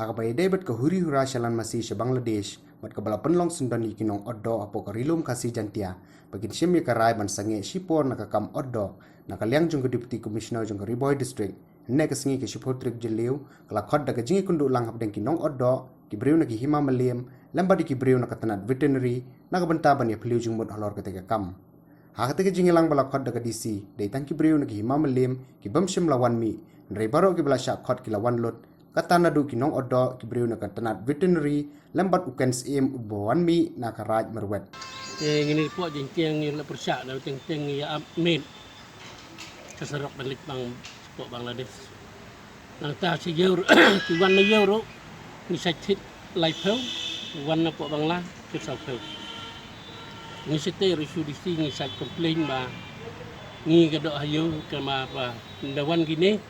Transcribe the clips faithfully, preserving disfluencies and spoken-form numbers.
Ha kaba ïadei bad ka huri hura shalan masi sha Bangladesh bad kaba la pynlong syndon ïa ki nong-otdoh hapoh ka Ri-lum Khasi Jaintia ba kin shim ïa ka rai ban sangeh shipor na ka kam otdoh na ka liang jong ka Deputy Commissioner jong ka Ri Bhoi District, hynne ka sngi ka shiphew tarik Jylliew, ka la khot da ka jingïakynduh lang hapdeng ki nong-otdoh, ki briew na ki hima mylliem lem bad ïa ki briew na ka tnat veterinary na ka bynta ban ïaphylliew jingmut halor katei ka kam. Ha katei ka jingïalang ba la khot da ka D C, dei tang ki briew na ki hima mylliem ki bym shym la wan mih, hynrei baroh kiba la shah khot ki la wan lut, kata naduh ki nong-otdoh, ki briew na ka tnat veterinary lem bad u khein syiem uba wan mih na ka Raid Myrwet. Te ngin ïa pok jingtieng, ngin la pyrshah da teng teng ïa ap miet ka surok ban leit bang pok Bangladesh. Nangta shi ïew ki wan na ïew ruh ngi sait thied laiphew, wan na pok Bangla thied sawphew. Ngi site ruh shu D C ngi sait complain ba ngi ka doh ha ïew, kama ba da wan kine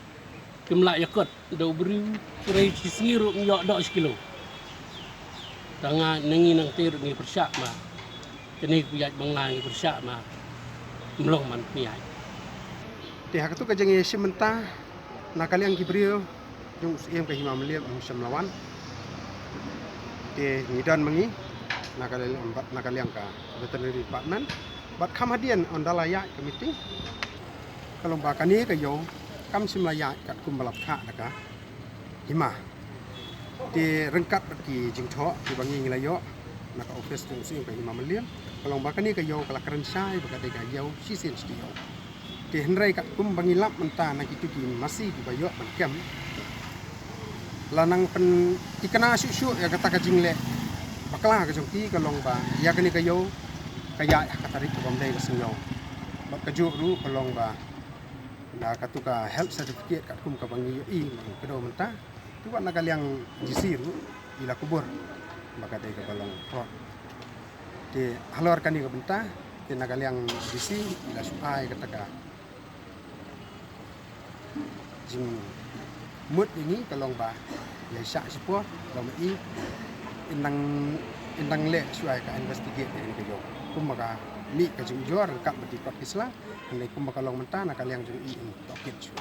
kim lah ïa kot da u briew, hynrei shi sngi ruh ngi ïoh doh shi kilo. Tang nga na ngi nangta ruh ngi pyrshah ma kane ka ïaid Bangla ngi pyrshah ma ym long man pynïaid. Te ha katu ka jingïashim bynta na ka liang ki briew jong u syiem ka hima mylliem ym shym la wan. Te ngi don ma ngi na ka liang, na ka liang ka veterinary department bad kham hadien ynda la ïaid ka meeting ka long ba kane ka ïew kam shym la ïaid katkum ba la pynthah da ka hima. Te ryngkat bad ki jingthoh kiba ngi ngi la ïoh na ka office jong u syiem ka hima mylliem ka long ba kane ka ïew ka la kren shai ba ka dei ka ïew shisien shi taïew. Te hynrei katkum ba ngi lap mynta na kitu ki masi kiba ïoh ban kem, la nang pynthikna shuh shuh ïa kata ka jingleh bakla ka jong ki ka long ba ïa kane ka ïew ka ïaid ha ka tarik ka bym dei ka sngi ïew. Bad kajuh ruh ka long ba na katu ka health certificate katkum kaba ngi ïohi ngi kdew mynta, te wat na ka liang D C ruh i la kubur ba ka dei kaba long fraud. Te halor kane ka bynta te na ka liang D C i la shu ai kata ka jingmut ïa ngi ka long ba ïa shah shipor ba ma i in dang, in dang leh shuwa ïa ka investigate ïa kane ka ïew. Kumba ka mih ka jingujor ryngkat bad ki kot ki sla, hynrei kumba ka long mynta na ka liang jong i in tohkit shuwa.